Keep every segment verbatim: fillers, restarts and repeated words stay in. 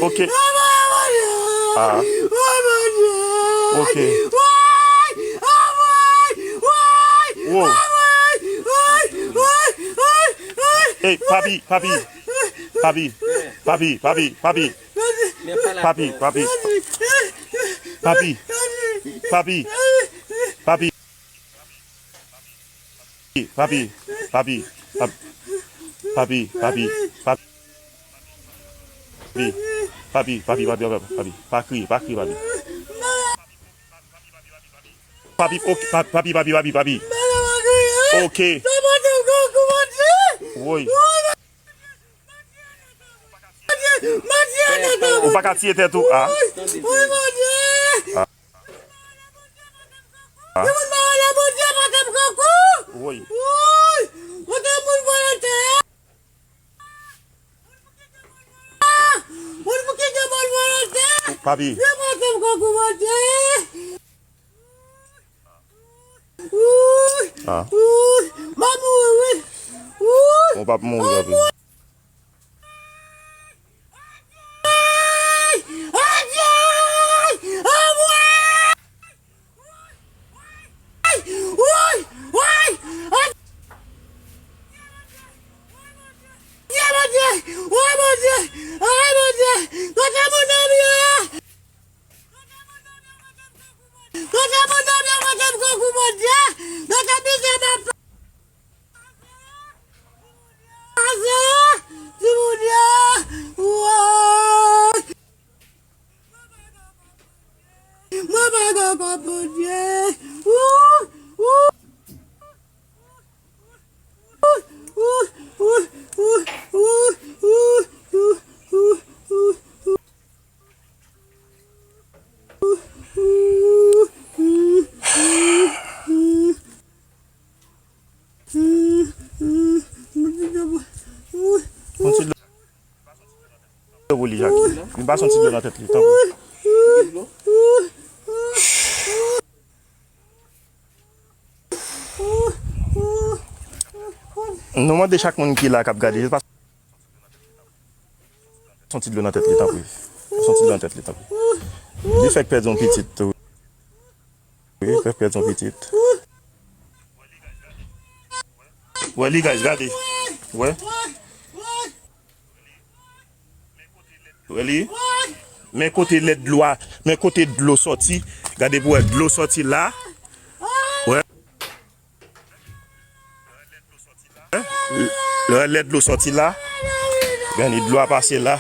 Ok. Ah. Ok. Wow. Hey, papi, papi. Papi, papi, papi, papi. Papi, papi. Papi. Papi. Papi. Papi, papi, papi, papi, papi, papi, papi, papi, papi, papi, pa kriye, pa kriye, papi. Papi, ok, pa-, papi, papi, papi, papi. Ok. Woy. Ou pa ka tiye tèt ou, a. Ah. Ah. Woy. Papi. Ah. Ou p ap mouri, papi. Kote moun nan m yo? Kote moun nan m yo? Kote m konkou Bondye? Kote bizè m ap fè? Azo, timoun yo, woy. Mwen pa konkou Bondye. Wou, wou. Yon ti dlo pou li, Jackie. Vin pase yon ti dlo nan tèt li, tanpri. Nou mande chak moun ki la k ap gade, jis pase yon ti dlo nan tèt li, tanpri. Pase yon ti dlo nan tèt li, tanpri. Li fèk pèdi yon pitit tou. Wi, fèk pèdi yon pitit. Wè li, guys, gade. Wè. Wè li. Men kote lèt dlo a, men kote dlo sòti. Gade pou wè dlo sòti la. Wè. Lè lèt dlo sòti la. Gade dlo a pase la.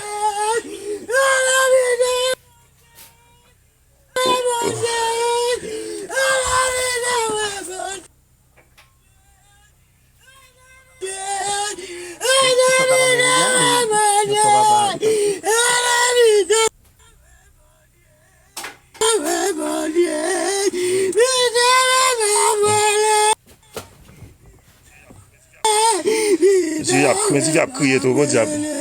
Mesye ap, mesye ap kriye tou, bon dyab.